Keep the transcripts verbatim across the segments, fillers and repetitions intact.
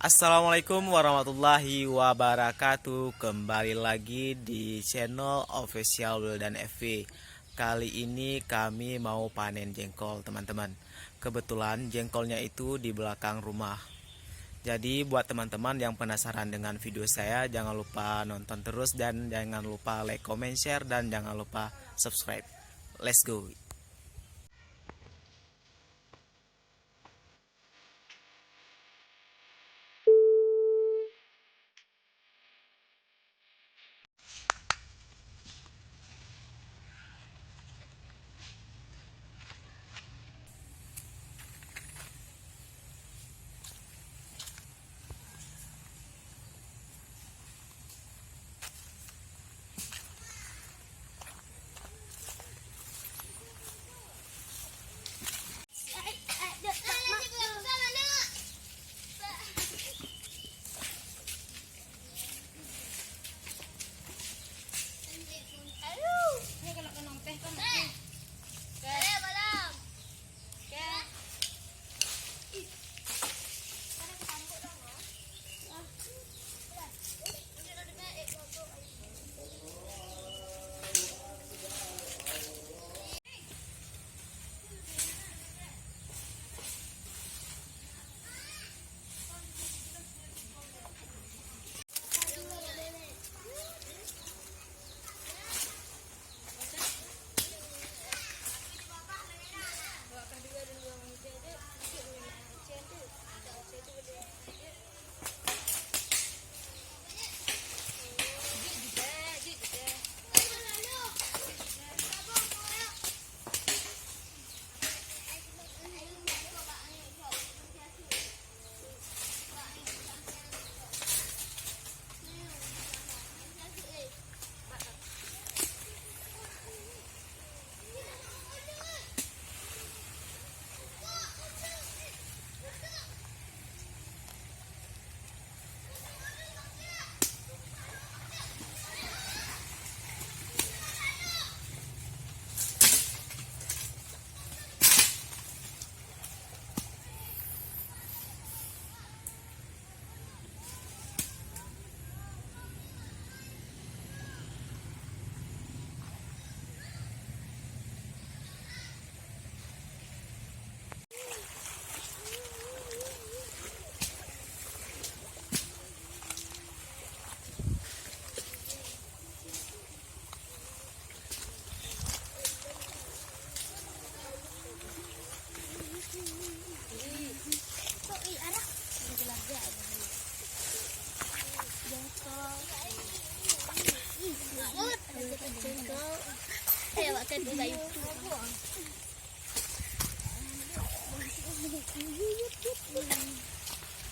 Assalamualaikum warahmatullahi wabarakatuh. Kembali lagi di channel official Wildan F V. Kali ini kami mau panen jengkol, teman-teman. Kebetulan jengkolnya itu di belakang rumah. Jadi, buat teman-teman yang penasaran dengan video saya, jangan lupa nonton terus dan jangan lupa like, comment, share, dan jangan lupa subscribe. Let's go.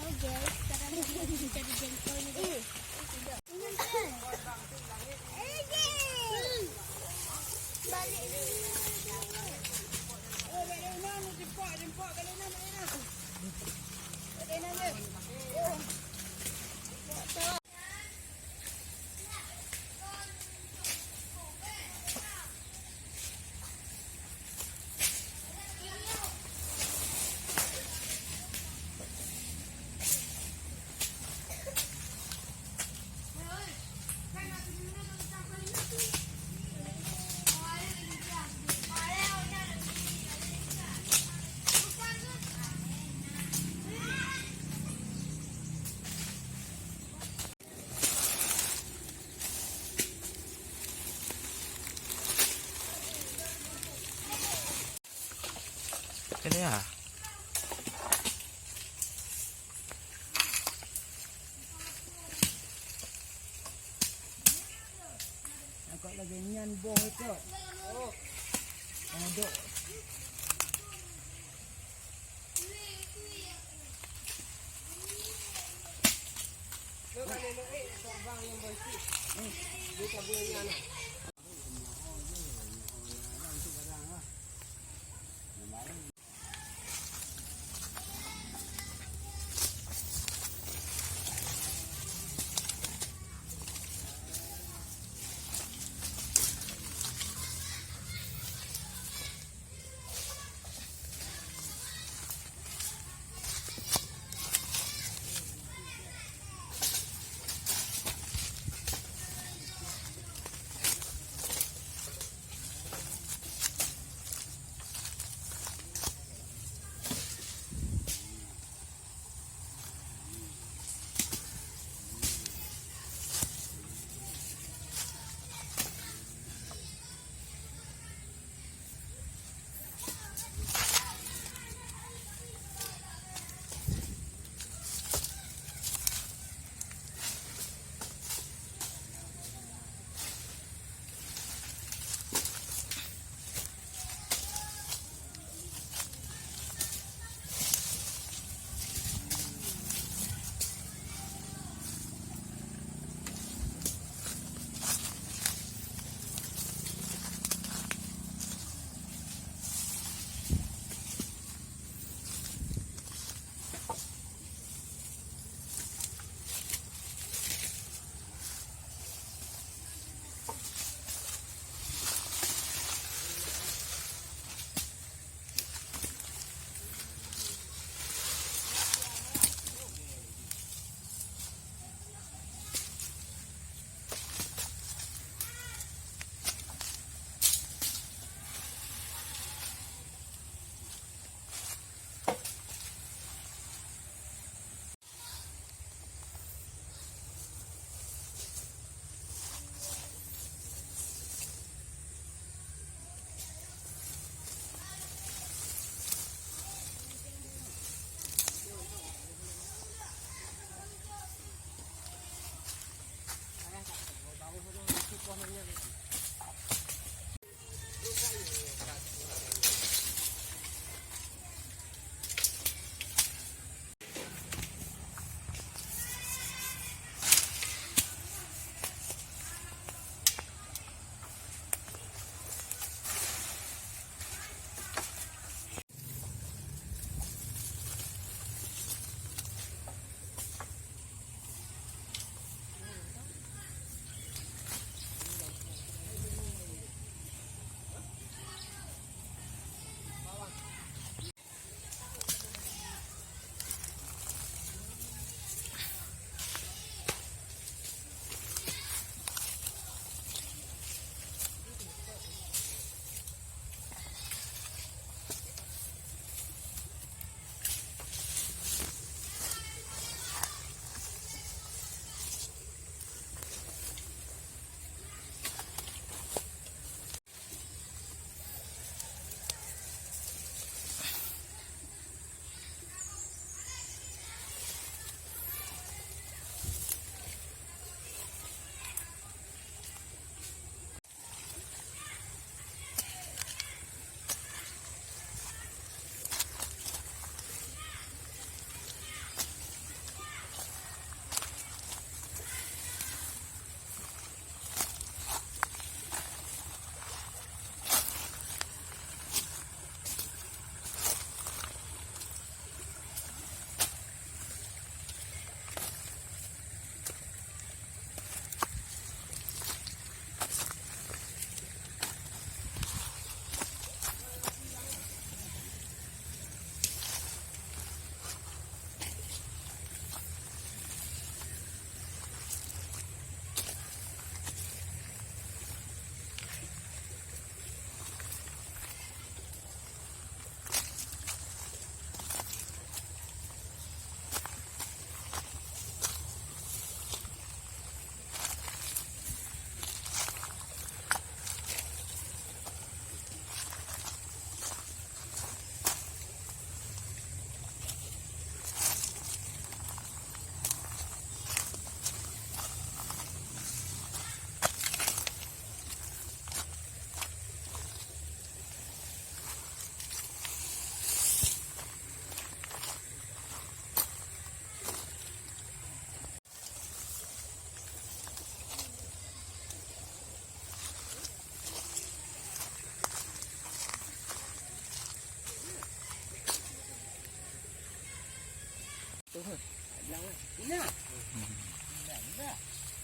Oke, sekarang kita mencari jengkol ni. Ini ya. Agak lagi nyan boh itu. Ada.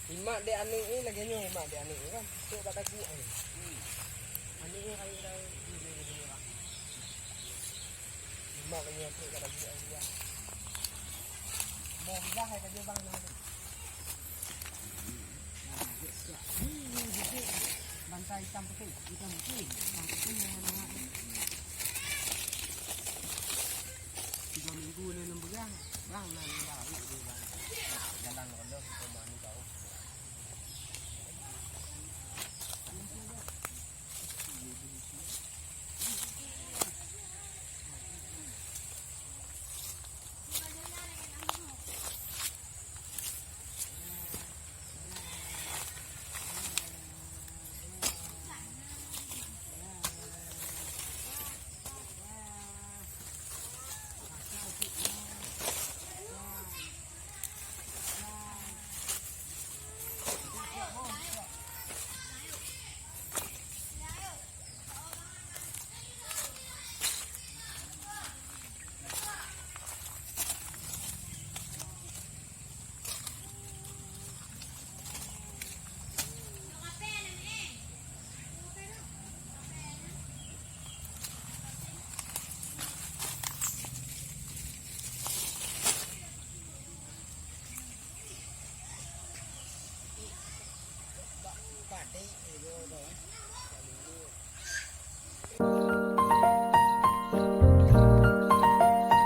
Imak dek aneuk ni lagèe nyoe, imak dek aneuk ni kan. Tok bak dagu ni. Aneuk ni kali dah. Imak lagèe nyoe tok bak dagu ni. Mau dah hai kerja bang. Bantai hitam putih, hitam putih, hitam putih yang mana? Tiga minggu ni enam bulan, bang, nan baru dia, bang. Jalan roda ke rumah ni tahu.